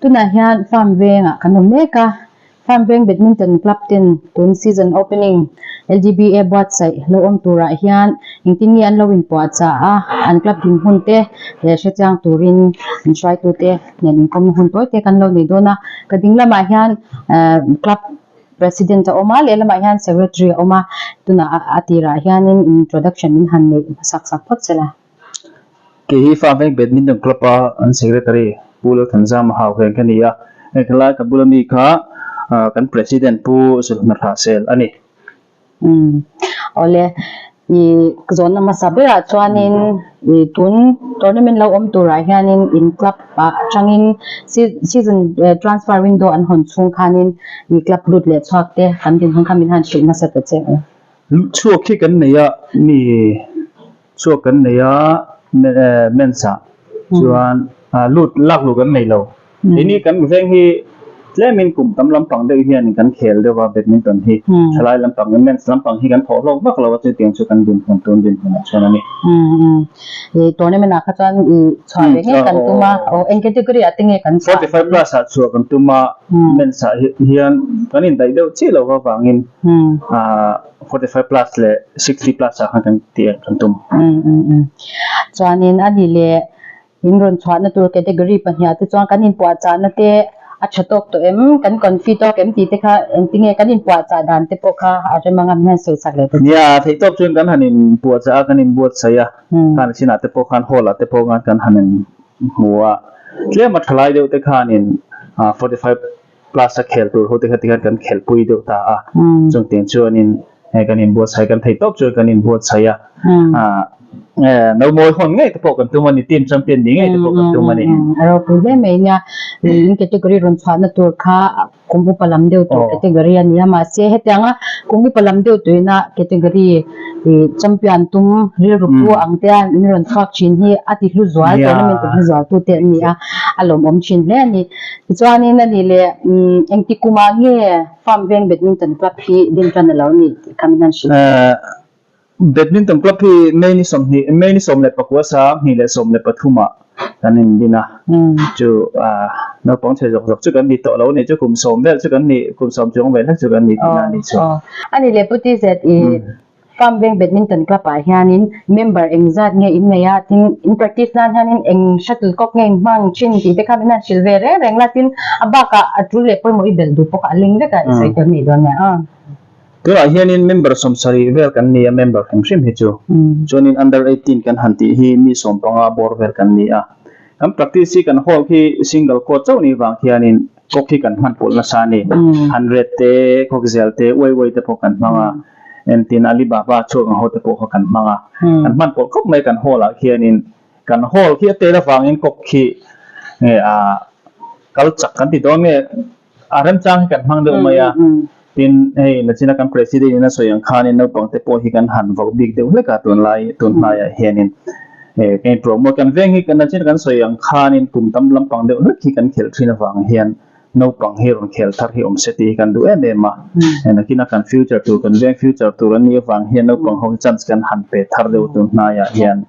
Tunah hian Farm Vengah kan awm mek a, Farm Veng Badminton Club ten tun season opening LDBA buatsaih lo awm turah hian engtin nge an lo inpuahchah a, an club dinhmun te leh hrechiang turin an hruaitute nen inkawmna hun tawi te kan lo nei dawn a. Ka ding lamah hian club President a awm a, lehlamah hian Secretary a awm a, tunah a tirah hianin introduction min han neih hmasak sak phawt se la. Kei hi Farm Veng Badminton Club a an Secretary Pu Lalthanzama Hauheng ka ni a, hei khalai ka bula mi kha kan President Pu Zulhnathahsel a ni. Umm awle i zawnna hmasa berah chuanin i tun tournament lo awm turah hianin in club ah atangin season transfer window an hawn chhung khanin i club lut leh chhuak te kan dinhmun kha min han hrilh hmasa ta che u. Lut chhuak hi kan nei a mi chhuak kan nei a men's ah chuan lut lak luh kan nei lo. Keini kan veng hi tlemin kum tam lampang deuh hianin kan khel deuh a badminton hi thalai lampang men's lampang hi kan thawh hlawk vak lo a chutiang chu kan dinhmun tun dinhmunah chuan a ni. I tournament ah kha chuan i chhuah ve ngei kan tum a, aw eng category ah te nge kan chhuah? 45 plus ah chhuah kan tum a, men's ah hian kan indaih deuh chiah lo avangin 45 plus leh 60 plus ah khan kan tih kan tum. Chuanin a ni leh In rawn chhuahna tur category pahniha te chuan kan inpuahchahna te a tha tawk tawh em, kan confi tawk em tih te kha engtinge kan inpuahchah dan te pawh kha a rem anga min han sawi chak leh ta che. Nia, theihtawp chuan kan han inpuahchah a, kan inbuatsaih a, khan chinah te pawh khan hall ah te pawh khan kan han inhmu a, tlem a thalai deuh te khanin 45 plus a khel tur ho te kha tikhan kan khelhpui deuh ta a, chungtiang chuanin hei kan inbuatsaih kan thei tawp chuan kan inbuatsaih a, no mawi hawn ngei te pawh kan tum a ni, team champion ni ngei te pawh kan tum a ni. A ropui hle mai nia, in category rawn chhuahna tur kha kum upa lam deuh tur category a ni a, mahse hetianga kum upa lam deuh tuina category champion tum rilru pu ang te a in rawn chhuak thin hi a ti hlu zual, tournament ti hlu zual tu te an ni a, a lawmawm thin hle a ni. Tichuanin a nih leh engti kumah nge Farm Veng Badminton Club hi din tan a lo ni tih kha min han hrilh. Badminton Club hi May ni sawmhnih, May ni 14 2013 ah kan indin a, chu naupang chhe zawk zawk chu kan ni tawh lo a ni chu kum sawm vel chu kan ni, kum sawm chuang vel hlek chu kan ni tihna a ni chu. A nih leh Pu Tizet i Farm Veng Badminton Club ah hianin member engzat nge in nei a, tin in practice nan hianin eng shuttle cock nge in hmang thin tih te kha min han hrilh ve reng reng la, tin a bakah a tul leh pawimawh i belh duh pawh kha a ling vek a, i sawi tel mai dawn nia aw. Tunah hianin member 70 vel kan ni a, member hrim hrim hi chu. Chuanin under 18 kan han tih hi mi 15 bawr vel kan ni a. Kan practice hi kan hall khi single court chauh ni vang hianin Cock hi kan hman pawlh nasa a ni. 100 te, cock zel te, uai uai te pawh kan hmang a. Entin Alibaba chhuak ang ho te pawh kha kan hmang a. Kan hman pawlh khawp mai kan hall ah khianin kan hall khi a tel avangin cock khi nge a kal chak kan ti dawn nge a remchang hi kan hmang deuh mai a. Tin hei nachina kan president in a sawi ang khanin naupang te pawh hi kan han vauh bik deuh hlek a tunlai tunhnaiah hianin kan in promote kan veng hi kan nachina kan sawi ang khanin kum tam lampang deuh hlek hi kan khelh thin avang hian naupang hi rawn khel thar hi awm se tih hi kan duh em em a, nakina kan future tur kan veng future tur an nih avang hian naupang ho hi chance kan han pe thar deuh tunhnaiah hian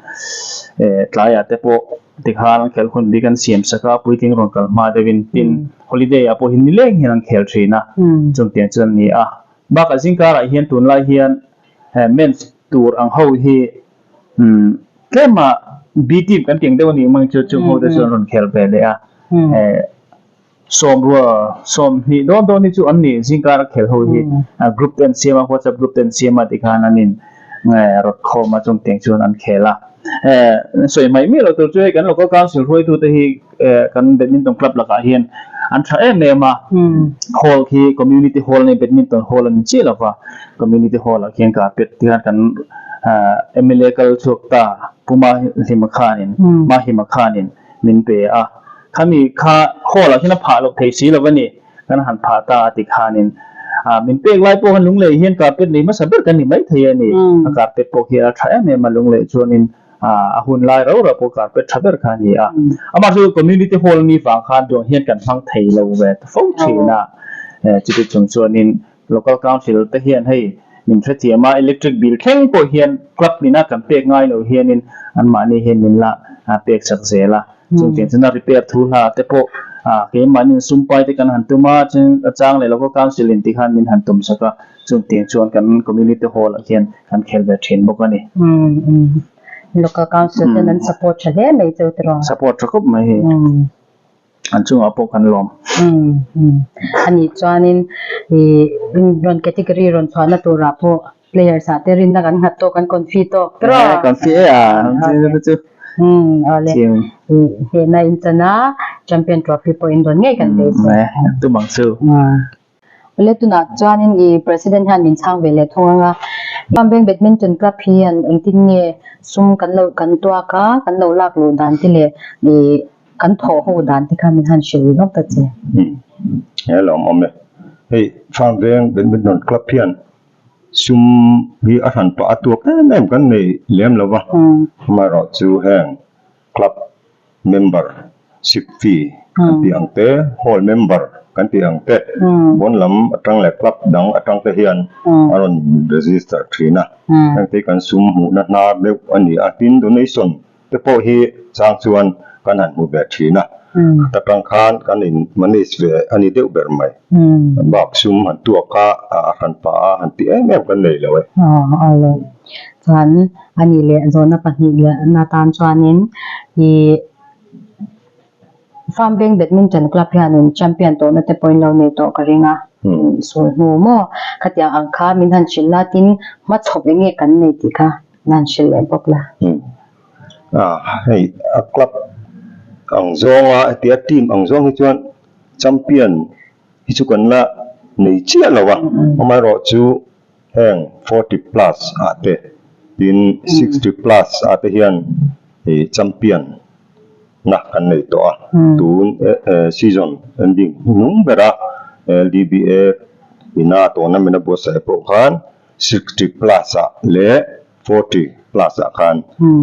tlaiah te pawh Tikhan an khelh hun bik an siam sak a, puitling rawn kal hma deuhin tin holiday ah pawh hi nileng hian an khel thin a, chungtiang chu an ni a. Bakah zingkarah hian tunlai hian men's tur ang ho hi tlema B team kan tih ang deuh a nih mang chu chung ho te chu an rawn khel ve leh a, Sawmrua 20 dawn dawn hi chu an ni zingkara khel ho hi group te an siam a, WhatsApp group te an siam a tikhan an in rawt khawm a chungtiang chuan an khel a. Sawi hmaih miah lo tur chu hei kan local council hruaitu te hi kan badminton club lakah hian an tha em em a, hall khi community hall a ni badminton hall a ni chiah lova, community hall ah khian carpet tikhan kan mla kal chhuak ta Pu Mahlima khanin Mahima khanin min pe a, khami kha hall ah khian a phah loh thei si lo a ni, kan han phah ta a ti khanin ah min pek lai pawh khan lunglei hian carpet nei hmasa ber kan ni mai thei a ni, a carpet pawh khi a tha em em a lunglei chuanin ah a hun lai rau rau pawh carpet tha ber kha a ni a, amah chu community hall ni vang khan duang hian kan hmang thei lo ve ta fo thin a, chuti chung chuanin Local Council te hian hei min hrethiam a, electric bill thleng pawh hian club hnina kan pek ngai lo hianin anmahni hian min la pek chak zel a. Chungtiang chuan a repair thu hla te pawh Keimahni sumpai te kan han tum a, chuan a chang leh local council in tikhan min han tum sak a, chung tiang chuan kan community hall ah khian kan khel ve thin bawk a ni. Local council ten an support tha hle mai cheu tiraw? Support tha khawp mai hei. An chungah pawh kan lawm. Anih chuanin i rawn category rawn chhuahna turah pawh players ah te rinna kan nghat tawk, kan confi tawk tiraw? Eh, confi e a, chu chu. Awle, hnehna in chan a, champion trophy pawh in rawn ngei kan beisei. Tum ang chu. Awle tunah chuanin i president hian min chhang ve leh thung ang a, Bambeng Badminton Club hian engtin nge sum kan lo kan tuak a, kan lo lak luh dan te leh i kan thawh ho dan te kha min han hrilh lawk ta che. He lawm awm e. Hei Farmveng Badminton Club hian sum hi a hran pah a tuak em em kan nei lem lo va, amaherawhchu heng club member ship fee kan tih ang te, hall member kan tih ang te, pawn lam atang leh club dang atang te hian a rawn register thin a, heng te hi kan sum hmuhna hnar deuh a ni a, tin donation te pawh hi chang chuan kan han hmu ve thin a, khat atang khan kan in manage ve a ni deuh ber mai, bak sum han tuak a, a hran pah a han tih em em kan nei lo e. Chuan a nih leh zawhna pahnih leh na tan chuanin ih Farm Bank Badminton Club hianin champion tawhna te pawhin lo nei tawh ka ring a, sul hnu maw khatiang ang kha min han hrilh la tin hmachhawp eng nge kan nei tih kha min han hrilh leh bawk la. Hei a club ang zawnga hetia team ang zawng hi chuan champion hi chu kan la nei chiah lo a, amaherawhchu Heng 40 plus ah te tin 60 plus ah te hian ih champion na kan nei tawh a, tun season ending hnung bera LDBA ina tournament a buatsaih pawh khan 60 plus ah leh 40 plus ah khan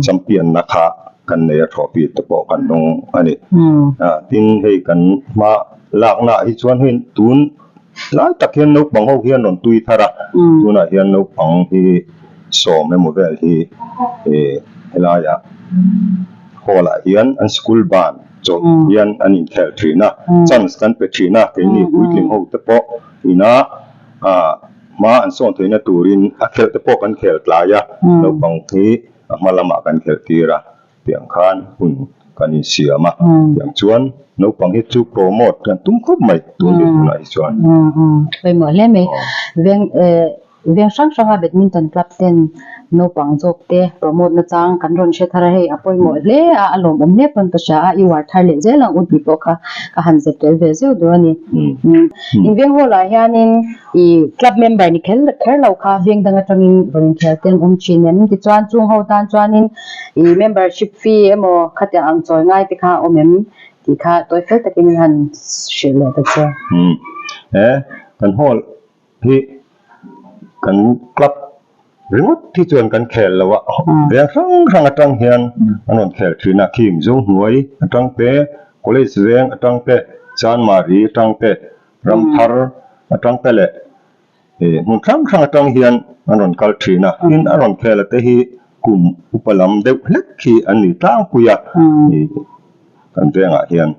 champion na kha kan nei a trophy te pawh kan dawng a ni. Tin hei kan hma lakna ah hi chuan hei tun Lai tak hian naupang ho hian rawn tui thar a, tunah hian naupang hi sawm emaw vel hi helaiah hall ah hian an school ban chawlh hian an inkhel thin a, chance kan pe thin a, keini puitling ho te pawh ina hma an sawn theihna turin a khelh te pawh kan khel tlai a, naupang hi a hma lamah kan khelh tir a. Tiang khan hun kan insiam a, tiang chuan naupang hi chu promote kan tum khawp mai tun leh tunah hi chuan. Pawimawh hle mai. Veng veng hrang hranga badminton club ten naupang zawk te promote na chang kan rawn hre thar a, hei a pawimawh hle a, a lawmawm hle pawn ka hria a, i uar thar leh zel ang u tih pawh kha ka han zep tel ve zeuh duh a ni. In veng hall ah hianin i club member ni kher kher lo kha veng dang atangin rawn inkhel te an awm thin em? Tichuan chung ho tan chuanin i membership fee emaw khatiang ang chawi ngai te kha a awm em tih kha tawi fel takin in han hrilh leh ta che. Umm he kan hall hi kan club ringawt hi chuan kan khel lo a, veng hrang hrang atang hian an rawn khel thin a, khi Mizo hnuai atang te, college veng atang te, Chanmari atang te, Ramthar atang te leh hmun hrang hrang atang hian an rawn kal thin a, tin a rawn khel a te hi kum upa lam deuh hlek hi an ni tlangpui a, kan vengah hian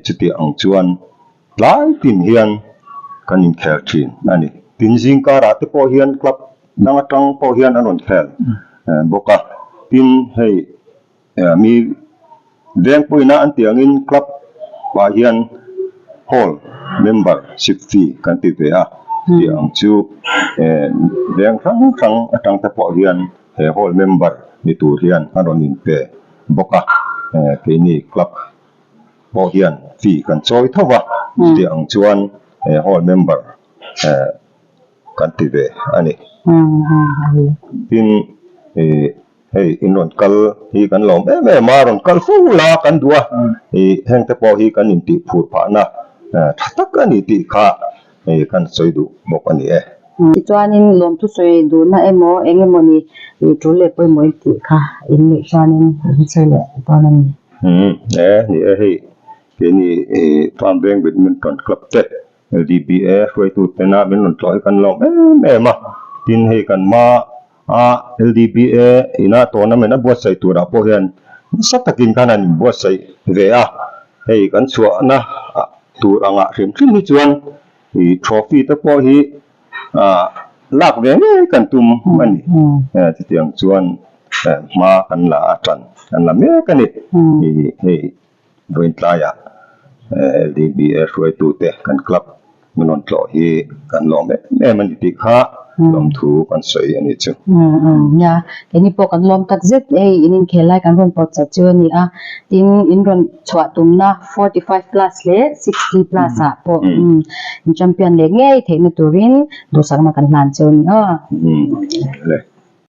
chutiang ang chuan tlai tin hian kan inkhel thin a ni. Tin zingkarah te pawh hian club dang atang pawh hian an rawn khel bawk a, tin hei Mi vengpuina an tih angin club ah hian hall member ship fee kan ti ve a, tih ang chu veng hrang hrang atang te pawh hian he hall member ni tur hian an rawn inpe bawk a, keini club pawh hian fee kan chawi tho va, tih ang chuan he hall member kan ti ve a ni. Tin ih hei in rawn kal hi kan lawm em em a, rawn kal fo la kan duh a, ih heng te pawh hi kan intih phur phahna tha tak a ni tih kha ih kan sawi duh bawk a ni e. Tichuanin lawmthu sawi duhna emaw eng emaw ni ih tul leh pawimawh in tih kha in neih chuanin in sawi leh dawn a ni. Umm e ni e hei keini ih Farm Veng Badminton Club te LDPA hruaitu tena min rawn tlawh hi kan lawm em em a, tin hei kan hma a LDPA ina tournament a buatsaih turah pawh hian nasa takin khan an inbuatsaih ve a, Hei kan chhuahna tur angah hrim hrim hi chuan ih trophy te pawh hi ah lak ve ngei kan tum a ni. Chutiang chuan hma kan la a tan kan la mek a ni. Ih hei Vawiin tlaiah LDBA hruaitute kan club min rawn tlawh hi kan lawm em em a ni tih kha lawmthu kan sawi a nih chu. Nia, keini pawh kan lawm tak zet hei in inkhel lai kan rawn pawt chat chu a ni a, tin in rawn chhuah tumna 45 plus leh 60 plus ah pawh in champion leh ngei theihna turin duhsakna kan hlan chu a ni aw. Le.